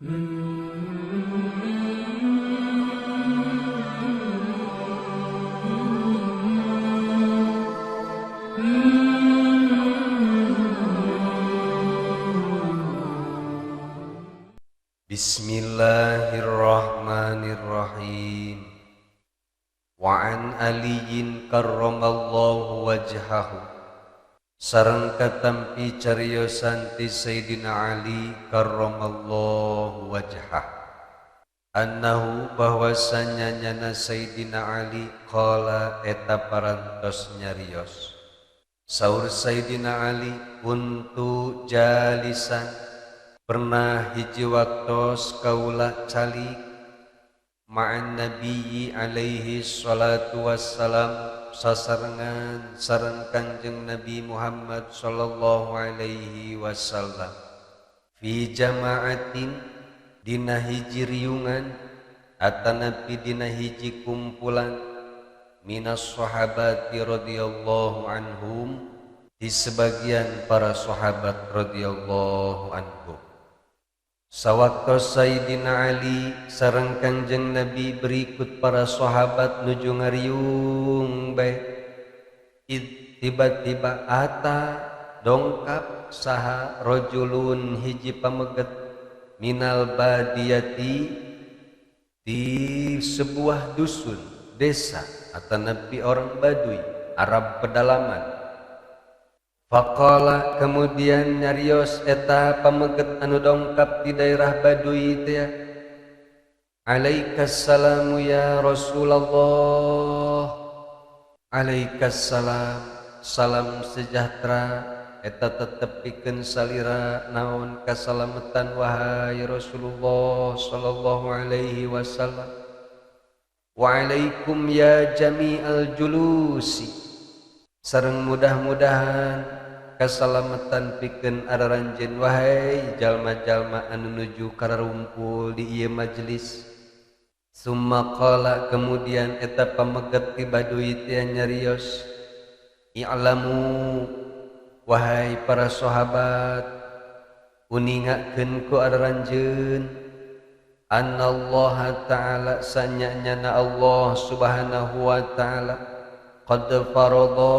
Bismillahirrahmanirrahim. Wa an Aliyin karramallahu wajhahu. Sareng katampi cariosan ti Sayyidina Ali karramallahu wajhah. Annahu bahwasanya nyana Sayyidina Ali qala eta parantos nyarios. Saur Sayyidina Ali kuntu jalisan, pernah hiji waktos kaula calik ma'an nabiyyi alaihi salatu wassalam, sasarengan sareng Kanjeng Nabi Muhammad sallallahu alaihi wasallam, fi jama'atin dina hiji riungan atanapi dina hiji kumpulan, minas sahabati radhiyallahu anhum, di sebagian para sahabat radhiyallahu anhum. Sawaktos Sayyidina Ali sareng Kanjeng Nabi berikut para sahabat nuju ngariung bae, tiba-tiba ata dongkap saha rajulun hiji pameget minal badiyati di sebuah dusun desa atanapi orang Baduy Arab pedalaman. Faqala kemudian nyarios eta pameget anu dongkap di daerah Baduy teh, alaikassalamu ya Rasulullah. Alaikassalam, salam sejahtera eta tetep pikeun salira naon kasalametan wahai Rasulullah sallallahu alaihi wasallam. Wa alaikum ya jami'al julusi, sareng mudah-mudahan kasalamatan pikeun araranjeun wahai jalma-jalma anu nuju kararumpul di ieu majelis. Summa qala kemudian eta pameget ti Baduy teh nyarios, i'lamu wahai para sahabat, uningakeun ku araranjeun, annallaha ta'ala sanyanyana Allah subhanahu wa ta'ala qad farada,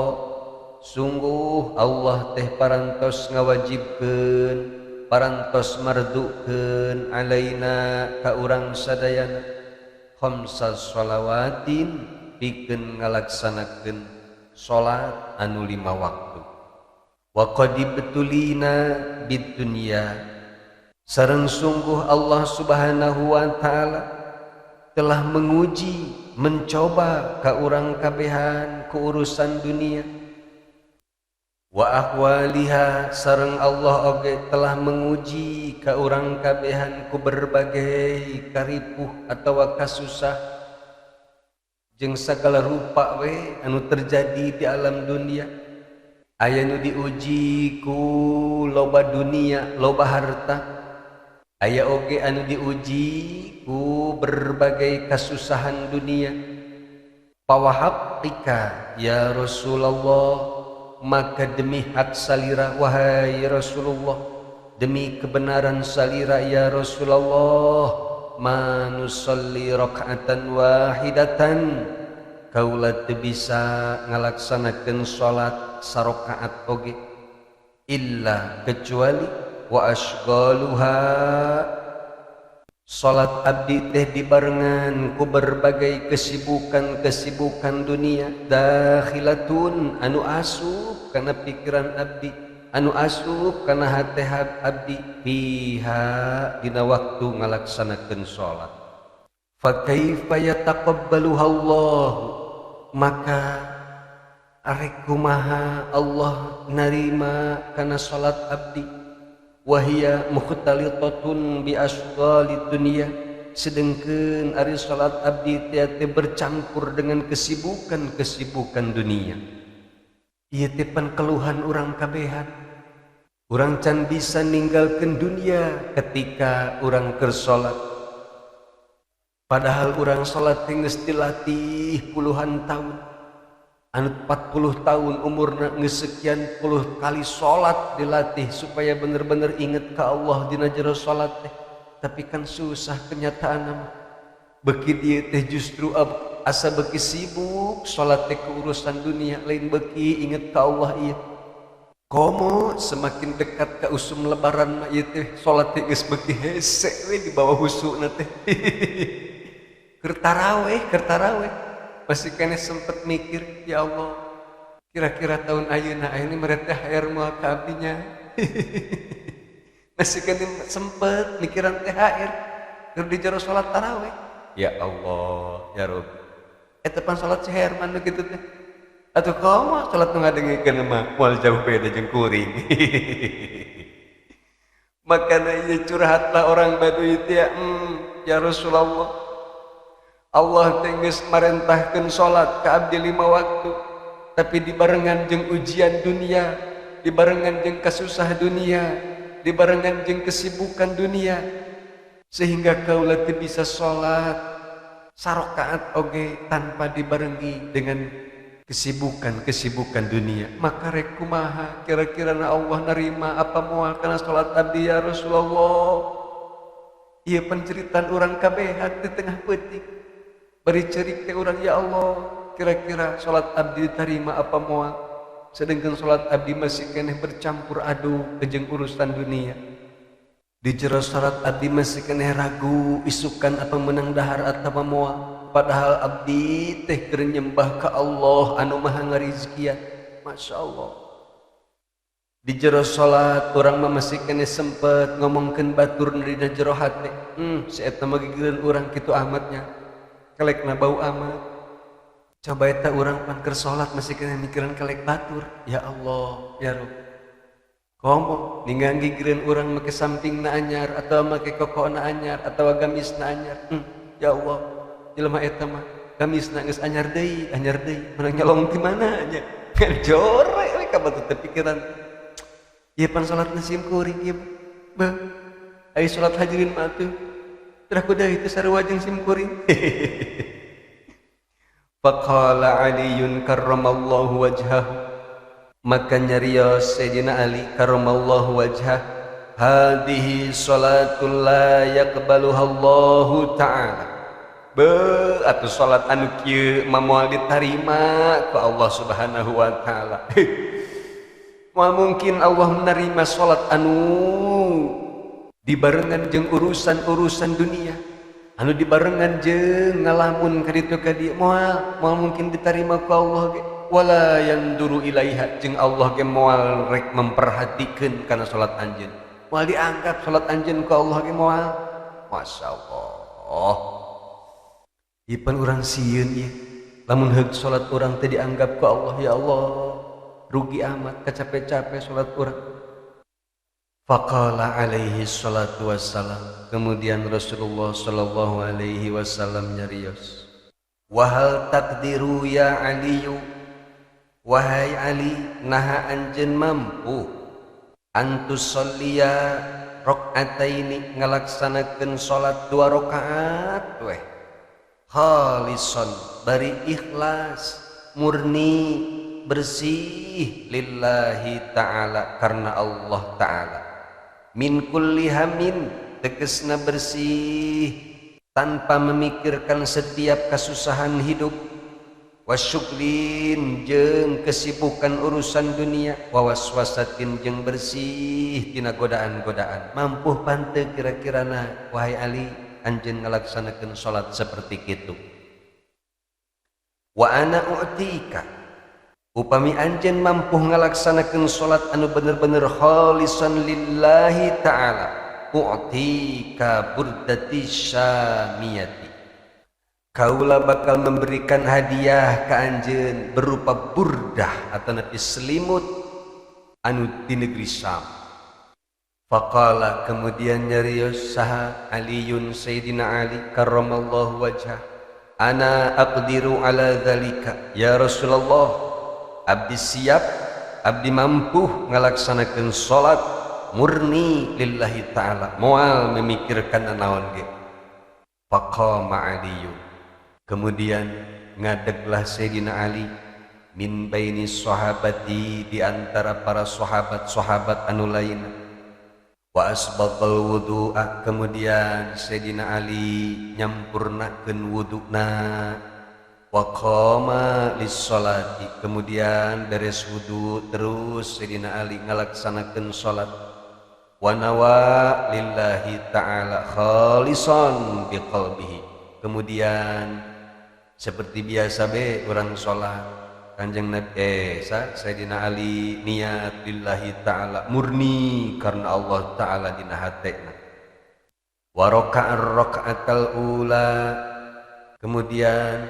sungguh Allah teh parantos ngawajibkeun, parantos mardukeun alaina ka urang sadayana khamsa shalawatin, pikeun ngalaksanakeun salat anu 5 waktu. Wa qad ibtulina bid dunya, sareng sungguh Allah subhanahu wa ta'ala telah menguji, mencoba ka urang kabehan ku urusan dunia. Wa ahwaliha, sareng Allah oge telah menguji ka urang kabehan ku berbagai karipuh atawa kasusah jeung sagala rupa we anu terjadi di alam dunia. Aya nu diuji ku loba dunia, loba harta. Aya oge anu diuji ku berbagai kasusahan dunia. Pawahaqqika ya Rasulullah, maka demi hak salira wahai Rasulullah, demi kebenaran salira ya Rasulullah, manusalli rakaatan wahidatan, kaula teu bisa ngalaksanakeun salat sarakaat oge, illa kecuali wa asghaluha, salat abdi teh dibarengan ku berbagai kesibukan-kesibukan dunia, dakhilatun anu asup kana pikiran abdi, anu asup kana hate abdi, fiha dina waktu ngalaksanakeun salat. Fa kaifa yataqabbaluha Allah, maka arek kumaha Allah narima kana salat abdi, wahia mukhtalitatun bi asghalid dunya, sedengkeun ari salat abdi teh bercampur dengan kesibukan-kesibukan dunia. Ieu teh pan keluhan urang kabehan. Urang can bisa ninggalkeun dunia ketika urang keur salat. Padahal urang salat teh geus dilatih puluhan tahun. Anu 40 tahun umurna geus sekian puluh kali salat dilatih supaya bener-bener inget ka Allah dina jero salat teh. Tapi kan susah kenyataan mah. Beki dieu teh justru asa beki sibuk salat teh urusan dunia, lain beki inget ka Allah ieu. Komo semakin dekat ke usum lebaran mah ieu teh salat teh geus beki hese we di bawah husuna teh. Keur taraweh masih keneh sempet mikir, ya Allah, kira-kira tahun ayeuna ini mere THR moal ka abdinya. Masih keneh sempet mikiran THR keur di jero salat taraweh. Ya Allah, ya Rabbi. Eta pan salat si Herman nu kitu teh. Atuh komo salat nu ngadengikeun mah moal jauh beda jeung kuring. Makana ieu curhatlah orang Baduy teh, ya Rasulullah. Allah teh geus marentahkeun salat ka abdi 5 waktu, tapi dibarengan jeung ujian dunia, dibarengan jeung kasusah dunia, dibarengan jeung kesibukan dunia, sehingga kaula teu bisa salat sarakaat oge tanpa dibarengi dengan kesibukan-kesibukan dunia. Maka rek kumaha kira-kira na Allah nerima apa moal kana salat abdi ya Rasulullah? Ieu penceritaan urang kabehan di tengah peuting. Bari cerik teh urang, ya Allah, kira-kira salat abdi diterima apa moal? Sedangkan salat abdi masih keneh bercampur aduk jeung urusan dunia. Di jero salat abdi masih keneh ragu isukan apa menang dahar atawa moal. Padahal abdi teh keur nyembah ka Allah anu maha ngarizkian. Masya Allah. Di jero salat urang mah masih keneh sempet ngomongkeun batur dina jero hate. Si eta mah gigireun urang kitu amatnya. Kelekna bau amat. Coba eta urang pan keur salat masih keneh mikiran kelek batur. Ya Allah, ya Rabb. Komo ninggang gigireun urang make sampingna anyar atawa make kokona anyar atawa gamisna anyar. Ya Allah, jelema eta mah gamisna geus anyar deui, menang nyolong di mana nya. Jorek we ka batur teh pikiran. Ieu pan salatna sim kuring ieu. Beuh. Ari salat hajirin mah atuh. Teraku deui teh sarua jeung sim kuring. Faqala Aliyun karramallahu wajhahu. Maka nyarios Sayyidina Ali karramallahu wajhah, hadhihi salatul la yaqbaluha Allahu ta'ala. Be atuh salat anu kieu mah moal ditarima ku Allah Subhanahu wa taala. Moal mungkin Allah menerima salat anu dibarengan jeung urusan-urusan dunia, anu dibarengan jeung ngalamun ka ditu ka dieu, moal mungkin diterima ku Allah ge. Wala yanduru ilaiha, jeung Allah ge moal rek memperhatikeun kana salat anjeun, moal dianggap salat anjeun ku Allah ge moal. Masyaallah. Ieu pan urang sieun ieu lamun heug salat urang teh dianggap ku Allah, ya Allah, rugi amat kacape-cape salat urang. Faqala alaihi salatu wassalam, kemudian Rasulullah sallallahu alaihi wasallam nyarios, wahal taqdiru ya Aliyu, wahai Ali, naha anjeun mampu antusalliya rakaataini ngalaksanakeun salat 2 rakaat weh, khalisan bari ikhlas murni bersih lillahi ta'ala karena Allah ta'ala, min kulli hamin tegesna bersih tanpa memikirkan setiap kesusahan hidup, wasyuklin jeung kesibukan urusan dunia, wawaswasatin jeung bersih tina godaan-godaan. Mampu pante kira-kirana wahai Ali anjeun ngalaksanakeun salat seperti kitu. Wa ana u'tika, upami anjeun mampu ngalaksanakeun salat anu bener-bener khalisan lillahi ta'ala, u'tika burdati syamiyati, kaula bakal memberikan hadiah ka anjeun berupa burdah atau napi selimut anu di negeri Syam. Faqala, kemudian nyarios saha Aliyun Sayyidina Ali karramallahu wajhah, ana aqdiru ala dzalika ya Rasulullah, abdi siap, abdi mampu ngalaksanakeun salat murni lillahi ta'ala, moal memikirkan naon ge. Faqama Aliyu, kemudian ngadeglah Sayyidina Ali min baini sahabati, di antara para sahabat-sahabat anu lain. Wa asbaghal wudu'a, kemudian Sayyidina Ali nyampurnakeun wuduna. Wa qama lis-sholati, kemudian beres wudu terus Sayyidina Ali ngalaksanakeun salat. Wa nawa lillahi ta'ala khalisan biqalbihi, kemudian seperti biasa be urang salat Kanjeng Nabi Sayyidina Ali niat lillahi ta'ala murni karena Allah ta'ala dina hatena. Wa raka'ar raka'atal ula, kemudian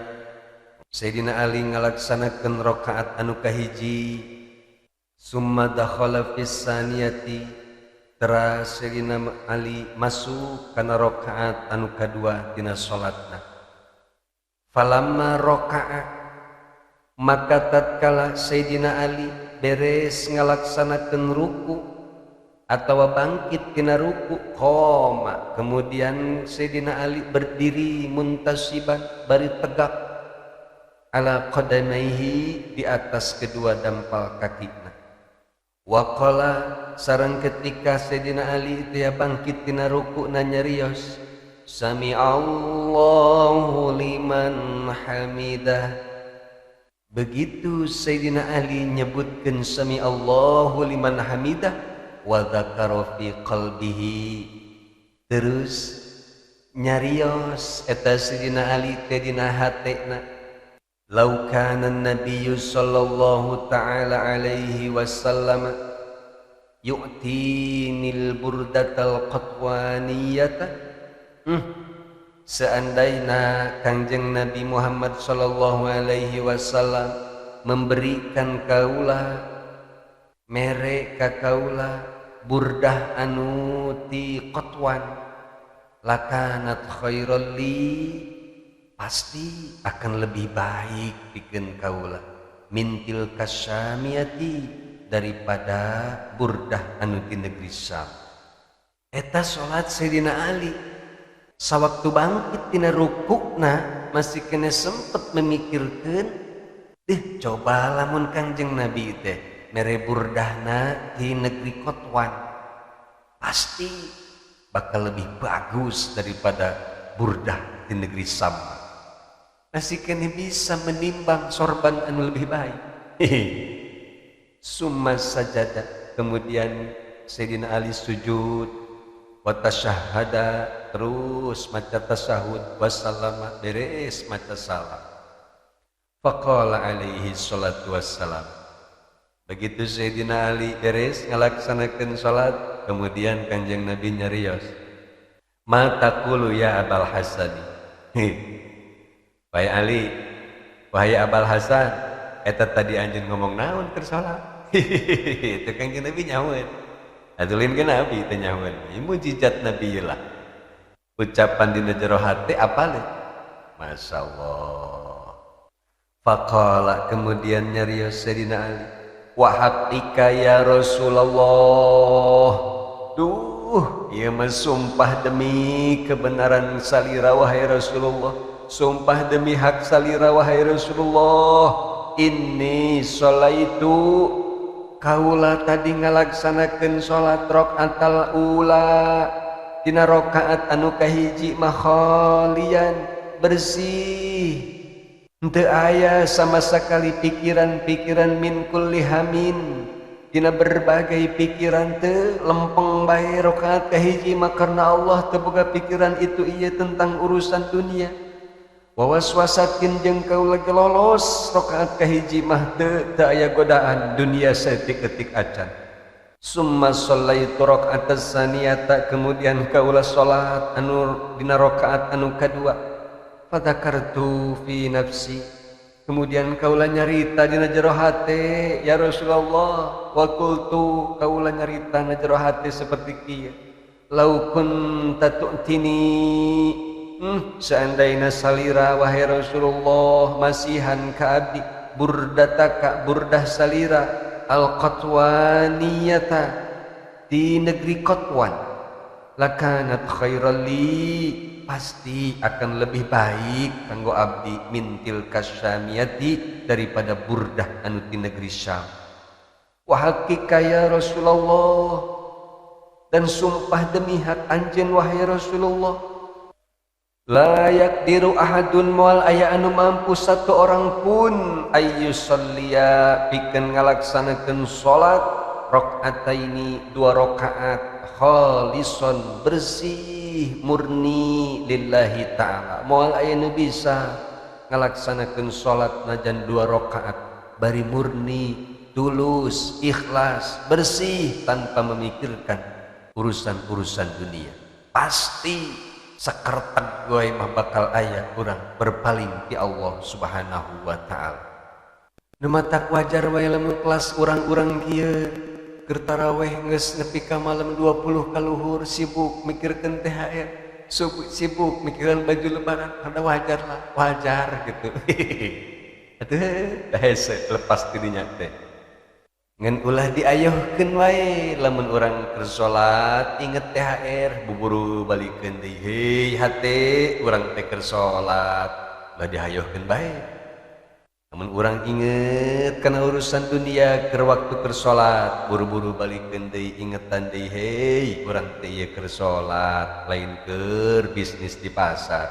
Sayyidina Ali ngalaksanakeun rakaat anu kahiji. Summa dakhala fis saniyati, teras Sayyidina Ali masuk kana rakaat anu kadua dina salatna. Falamma raka'a, maka tatkala Sayyidina Ali beres ngalaksanakeun ruku atau bangkit tina ruku, qoma, kemudian Sayyidina Ali berdiri muntasiban bari tegak ala qadamaihi, di atas kedua dampal kakina. Wa qala, sareng ketika Sayyidina Ali itu ya bangkit tina ruku nyarios, sami'allahu liman hamidah. Begitu Sayyidina Ali nyebutkan sami Allahu liman hamidah, wa dzakara fi qalbihi, terus nyarios eta Sayyidina Ali teh dina hatena, lau kana an-nabiyyu sallallahu ta'ala alaihi wasallam yu'tinil burdatal qatwaniyata. Seandainya Kanjeng Nabi Muhammad sallallahu alaihi wasallam memberikan kaula mere ka kaula burdah anu ti qatwan, lakanat khairal li, pasti akan lebih baik pikeun kaula mintil kasyamiyati, daripada burdah anu ti negeri Syam. Eta salat Sayyidina Ali sawaktu bangkit tina rukukna masih kena sempet memikirkan, deh coba lamun Kanjeng Nabi teh mere burdahna di negeri Qatwan, pasti bakal lebih bagus daripada burdah di negeri Sam. Masih kena bisa menimbang sorban anu lebih baik. Summa sajada, kemudian Sayyidina Ali sujud, wa tasyahhada, terus maca tasyahud, wassalama, beres maca salam. Faqala alaihi salatu wassalam. Begitu Sayyidina Ali beres ngalaksanakeun salat, kemudian Kanjeng Nabi nyarios, ma taqulu ya Abal Hasani. Wahai Ali, wahai Abal Hasan, eta tadi anjeun ngomong naon keur salat? Itu Kanjeng Nabi nyahueun. Atulin ke Nabi teh nyahueun. Ieu mujizat Nabi lah. Ucapan dina jero hate apale? Masyaallah. Faqala, kemudian nyarios Sayyidina Ali, wa haqqika ya Rasulullah. Duh, ieu mah sumpah demi kebenaran salira wahai Rasulullah, sumpah demi hak salira wahai Rasulullah. Inni sholaitu, kaula tadi ngalaksanakeun salat rakaatal ula, dina rakaat anu kahiji mah khalian, bersih, henteu aya sama sekali pikiran-pikiran, min kulli hamin, dina berbagai pikiran teu, lempeng bae rakaat kahiji mah karena Allah, teu boga pikiran itu ieu tentang urusan dunia. Wa waswasatin, jeung kaula ge lolos rakaat kahiji mah teu aya godaan dunia saeutik-eutik acan. Summa shallaitu rakaatas saniyata, kemudian kaula salat anu dina rakaat anu kadua. Fadzakartu fi nafsi, kemudian kaula nyarita dina jero hate, ya Rasulullah, wa qultu, kaula nyarita dina jero hate seperti kieu, lau kunta tu'tini, seandainya salira wahai Rasulullah masihan ka abdi burdataka, burdah salira al-qatwaniyata, di negeri Qatwan, lakanat khairal li, pasti akan lebih baik kanggo abdi mintil kasyamiyati, daripada burdah anu ti negeri Syam. Wa haqiqa ya Rasulullah, Dan sumpah demi hak anjeun wahai Rasulullah, la yaqdiru ahadun moal aya anu mampu satu orang pun ayyusalliya pikeun ngalaksanakeun salat rakaataini dua rakaat khalison bersih murni lillahi ta'ala. Moal aya nu bisa ngalaksanakeun salat najan dua rakaat bari murni tulus ikhlas bersih tanpa memikirkan urusan-urusan dunia. Pasti sakerteg gue mah bakal aya urang berpaling ti Allah Subhanahu wa ta'ala. Nu matak wajar wae lamun kelas urang-urang kieu keur taraweh geus nepi ka malam 20 kaluhur sibuk mikirkeun THR, sibuk mikiran baju lebaran, kada wajar lah, wajar gitu. Atuh hese lepas dirinya teh. Ngan ulah diayohkeun wae lamun urang keur salat inget THR buburu balikeun deui, hei hate urang teh keur salat ulah dihayohkeun bae. Lamun urang inget kana urusan dunia keur waktu keur salat buru-buru balikeun deui ingetan deui, hei urang teh ieu keur salat lain keur bisnis di pasar,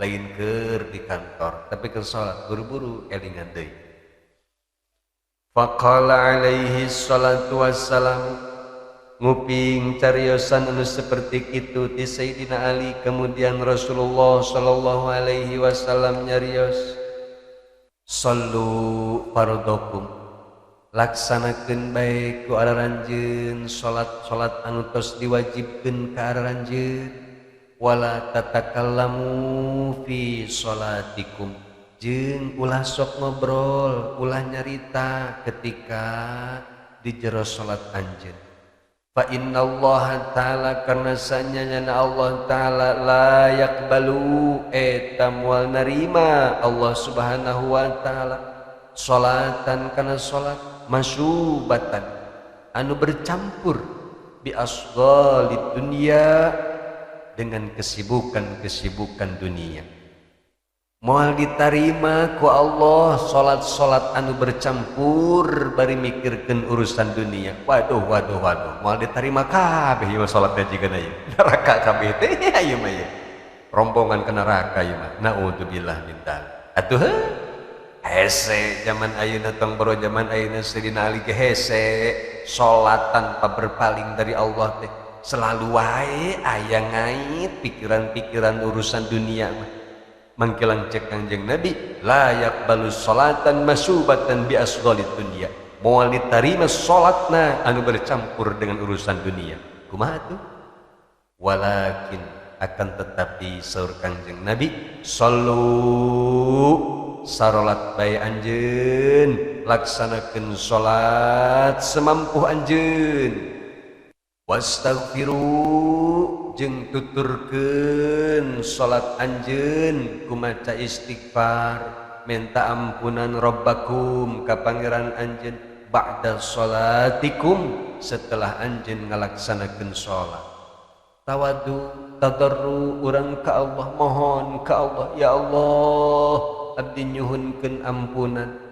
lain keur di kantor, tapi keur salat buru-buru elingan deui. Faqala alaihi salatu wassalam, nguping cariosan anu seperti itu ti Sayyidina Ali, kemudian Rasulullah sallallahu alaihi wasallam nyarios, sallu fardakum, laksanakeun bae ku aranjeun salat-salat anu tos diwajibkeun ka aranjeun, wala tatakallamu fi salatikum, jeung ulah sok ngobrol, ulah nyarita ketika di jero salat anjeun. Fa innallaha ta'ala, karena sanyana Allah ta'ala la yaqbalu eta moal narima Allah Subhanahu wa ta'ala salatan kana salat masyubatan anu bercampur bi asghalid dunya dengan kesibukan-kesibukan dunia. Moal ditarima ku Allah salat-salat anu bercampur bari mikirkeun urusan dunia. Waduh waduh waduh, moal ditarima kabeh ieu salat teh jigana ieu. Neraka kabeh teh ieu mah ieu. Rombongan ke neraka ieu mah. Naudzubillah min dzalik. Atuh hese zaman ayeuna tong boro zaman ayeuna Sayyidina Ali ge hese salat tanpa berpaling dari Allah teh selalu wae aya ngait pikiran-pikiran urusan dunia mah. Mangkilang cek Kangjeng Nabi la yaqbalu salatan masubatan bi asghalid dunya, moal ditarima salatna anu bercampur dengan urusan dunia. Kumaha tuh? Walakin akan tetapi saur Kangjeng Nabi sallu sarolat bae anjeun, laksanakeun salat semampu anjeun, wastaghfiru jeung tuturkeun salat anjeun kumaca istighfar minta ampunan rabbakum ka pangeran anjeun ba'da salatikum setelah anjeun ngalaksanakeun salat. Tawadu tadarru urang ka Allah, mohon ka Allah, ya Allah abdi nyuhunkeun ampunan,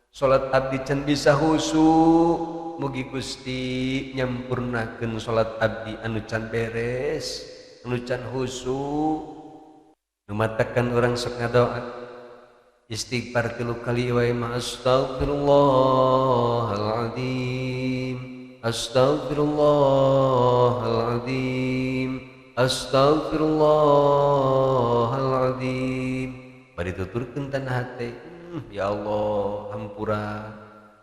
salat abdi can bisa khusyuk, mugi Gusti nyampurnakeun salat abdi anu can beres, anu can khusyuk. Nu matakan urang sok ngadoa istighfar 3 kali wae mah, astaghfirullahaladzim, astaghfirullahaladzim, astaghfirullahaladzim. Bari tuturkeun tanah hate, ya Allah hampura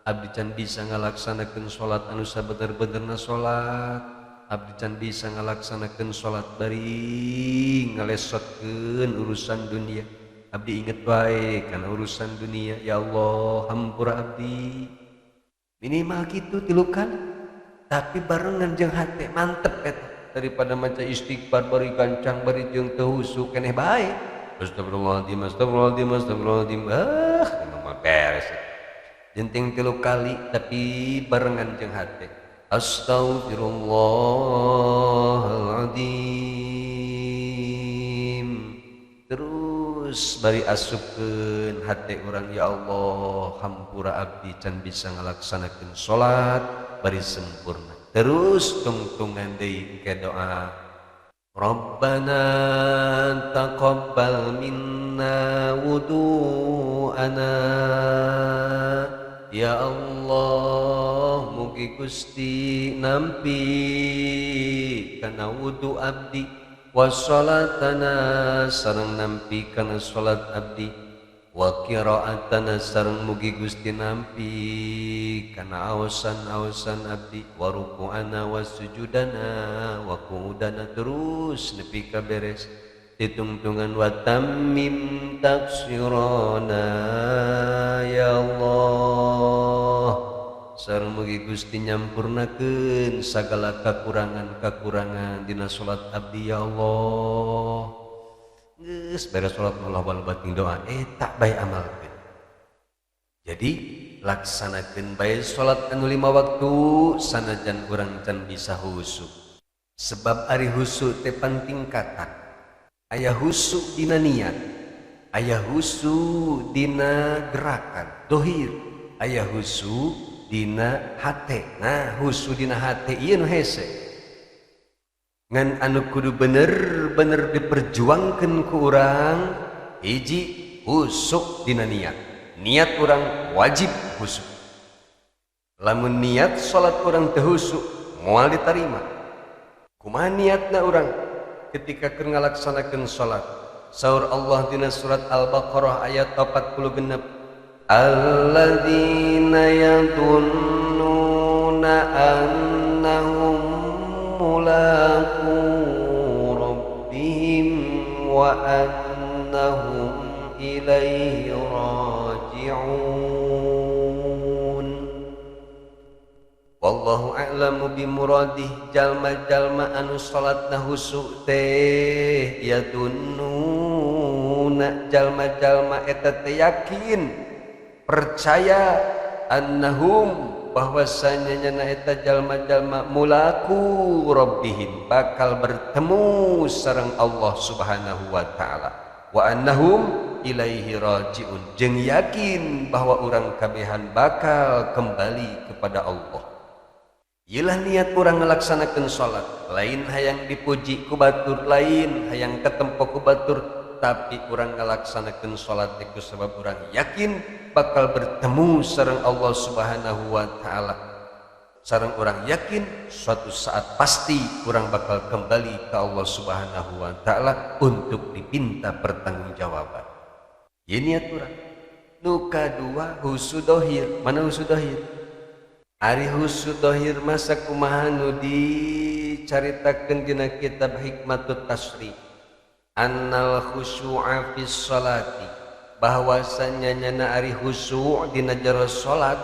abdi can bisa ngalaksanakeun salat anu sabener-benerna salat, abdi can bisa ngalaksanakeun salat bari ngalesotkeun urusan dunia, abdi inget bae kana urusan dunia, ya Allah hampura abdi. Minimal kitu 3 kali, tapi barengan jeung hate mantep eta, daripada maca istighfar bari gancang bari jeung teu husuk keneh bae. Astagfirullahaladzim, astagfirullahaladzim, astagfirullahaladzim, ah mah beres. Jenting 3 kali tapi barengan jeung hate. Astaghfirullahaladzim. Terus bari asupkeun hate urang, ya Allah hampura abdi can bisa ngalaksanakeun salat bari sempurna. Terus tungtungan deui ke doa. Rabbana taqabbal minna wudu'ana. Ya Allah, mugi Gusti nampi kana wudu abdi, wa salatana sareng nampi kana salat abdi, wa qira'atana sareng mugi Gusti nampi kana aosan-aosan abdi, wa ruku'ana wa sujudana wa qu'udana, terus nepi ka beres ditungtungan wa tammim taksirana. Ya Allah, sareng mugi Gusti nyampurnakeun sagala kakurangan-kakurangan dina salat abdi ya Allah. Geus beres salat Allah batin doa eta bae amalkeun. Jadi laksanakeun bae salat anu 5 waktu sanajan urang can bisa husu. Sebab ari husu teh pantingkatan. Aya husu dina niat, aya husu dina gerakan dohir, aya husu dina hate. Nah, husu dina hate ieu nu hese. Ngan anu kudu bener-bener diperjuangkeun ku urang, hiji husuk dina niat. Niat urang wajib husuk. Lamun niat salat urang teu husuk, moal ditarima. Kumaha niatna urang ketika keur ngalaksanakeun salat? Saur Allah dina surat Al-Baqarah ayat 46, alladzina yadhunnuna annahum mulaqu rabbihim wa annahum ilaihi raji'un. Wallahu a'lamu bimuradih. Jalma-jalma anu salatna husuk teh yadunnuna, jalma-jalma eta teh yakin percaya annahum bahwasanya nyana eta jalma-jalma mulaku rabbihim bakal bertemu sareng Allah Subhanahu wa taala, wa annahum ilaihi rajiun, jeung yakin bahwa urang kabehan bakal kembali kepada Allah. Iyalah niat urang ngalaksanakeun salat, lain hayang dipuji ku batur, lain hayang katempo ku batur, tapi urang ngalaksanakeun salat iku sebab urang yakin bakal bertemu sareng Allah Subhanahu wa taala. Sareng urang yakin suatu saat pasti urang bakal kembali ke Allah Subhanahu wa taala untuk dipinta pertanggungjawaban. Ieu niat urang. Nu kadua husu dohir. Mana husu dohir? Ari husu dohir masa kumaha nu dicaritakeun dina kitab Hikmatut Tasrif. Annal khusyu'a fis sholati, bahwasanya nyana ari khusyu' dina jero salat,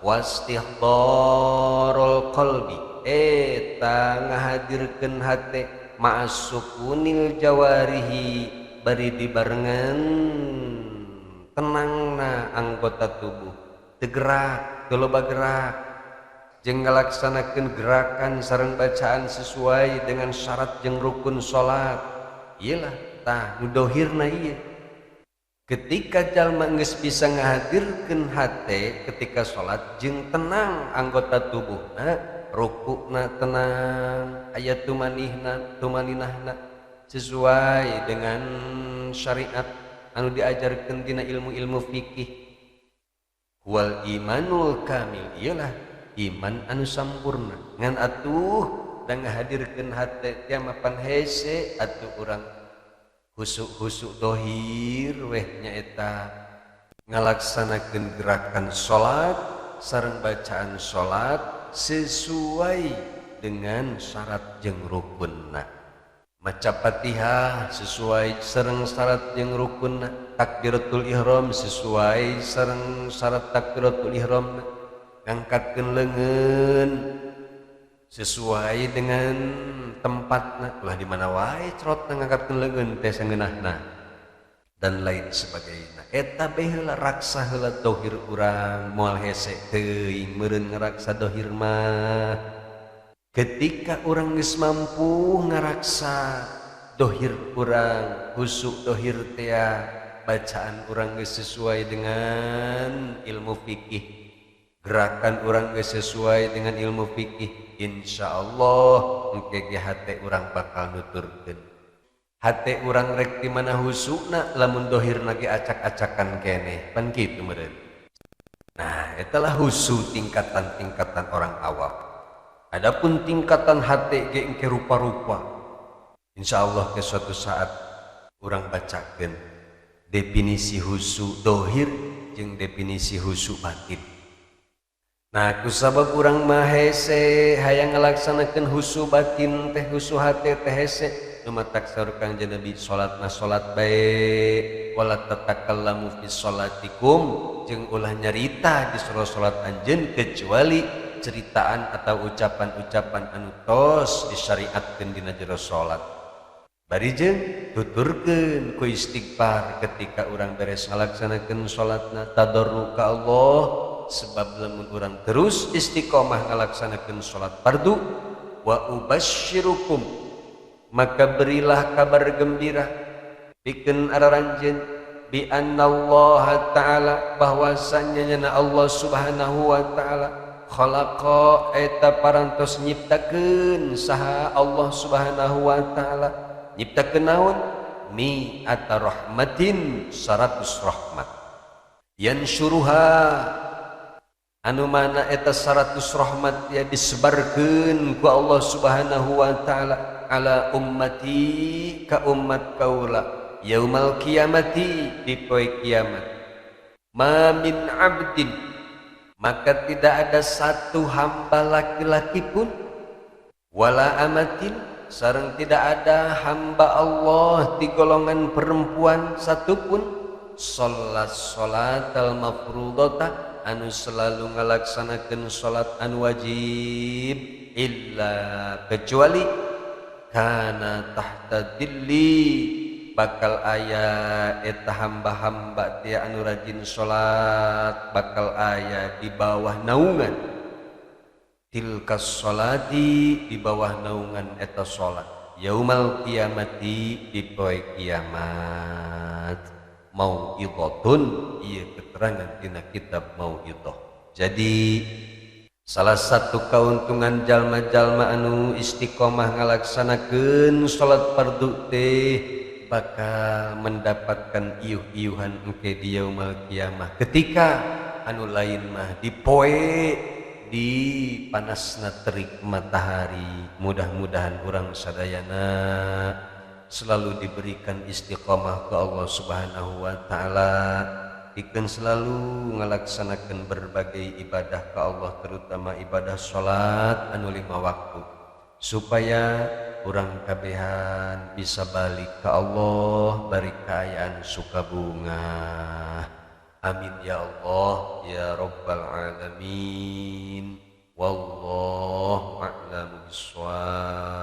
wastihdharul qalbi eta ngahadirkeun hate, ma'asukunil jawarihi bari dibarengan tenangna anggota tubuh, teu gerak, teu loba gerak, jeung ngalaksanakeun gerakan sareng bacaan sesuai dengan syarat jeung rukun salat. Iyalah tah nu dohirna ieu. Ketika jalma geus bisa ngahadirkeun hate ketika salat jeung tenang anggota tubuhna, rukukna tenang, aya tumanihna, tumaninahna sesuai dengan syariat anu diajarkeun dina ilmu-ilmu fikih. Wal imanul kamil, iyalah iman anu sampurna. Ngan atuh dan ngahadirkeun hate teh mapan hese atuh urang husuk-husuk dohir weh nyaeta ngalaksanakeun gerakan salat sareng bacaan salat sesuai dengan syarat jeung rukunna. Maca Fatihah sesuai sareng syarat jeung rukunna, takbiratul ihram sesuai sareng syarat takbiratul ihramna, ngangkatkeun leungeun sesuai dengan tempatna, ulah di mana wae cerotna ngangkatkeun leungeun teh sangeunahna dan lain sebagainya. Eta bae heula raksa heula dohir urang, moal hese teuing meureun ngaraksa dohir mah. Ketika urang geus mampu ngaraksa dohir urang, husuk dohir teh, bacaan urang geus sesuai dengan ilmu fikih, gerakan urang geus sesuai dengan ilmu fikih, Insyaallah engke ge hate urang bakal nuturkeun. Hate urang rek di mana husukna lamun dohirna ge acak-acakan keneh pan kitu meureun. Nah, itulah husu tingkatan-tingkatan orang awam. Adapun tingkatan hate ge engke rupa-rupa. Insyaallah ke suatu saat urang bacakeun definisi husu dohir jeung definisi husu batin. Nah, kusabab urang mah hese hayang ngalaksanakeun husu batin teh husu hate teh hese. Nu matak saur Kangjeng Nabi salat mah salat bae wala tatakallamu fi salatikum jeung ulah nyarita di salat anjeun kecuali ceritaan atau ucapan-ucapan anu tos disyariatkeun dina jero salat. Bari jeung tuturkeun ku istighfar ketika urang beres ngalaksanakeun salatna tadarru ka Allah, sebab lamun urang terus istiqomah ngalaksanakeun salat fardu wa ubasyirukum maka berilah kabar gembira pikeun araranjeun bi annallaha ta'ala bahwasanya nyana Allah Subhanahu wa ta'ala khalaqa eta parantos nyiptakeun saha Allah Subhanahu wa ta'ala nyiptakeun naon mi ata rahmatin 100 rahmat yansyuruha anu mana eta 100 rahmat ya disebarkeun ku Allah Subhanahu wa ta'ala ala ummati ka ummat kaula yaumal kiamati di poe kiamat. Ma min abdin maka tidak ada satu hamba laki-laki pun wala amatin sareng tidak ada hamba Allah di golongan perempuan satu pun sholat sholatal mafrudata anu selalu ngalaksanakeun salat anu wajib illa kecuali kana tahta dilli bakal aya eta hamba-hamba tia anu rajin salat bakal aya di bawah naungan tilkas sholati di bawah naungan eta salat yaumal kiamati di poe kiamat. Mauidhatun ieu keterangan dina kitab Mauidhah. Jadi salah satu keuntungan jalma-jalma anu istiqomah ngalaksanakeun salat fardu teh bakal mendapatkan iuh-iuhan engke di yaumul kiamah ketika anu lain mah dipoe di panasna terik matahari. Mudah-mudahan urang sadayana selalu diberikan istiqomah ke Allah Subhanahu wa ta'ala, pikeun selalu ngalaksanakeun berbagai ibadah ke Allah terutama ibadah salat anu 5 waktu supaya urang kabehan bisa balik ke Allah bari kaayaan suka bunga. Amin ya Allah ya rabbal alamin. Wallahu a'lamu bissawab.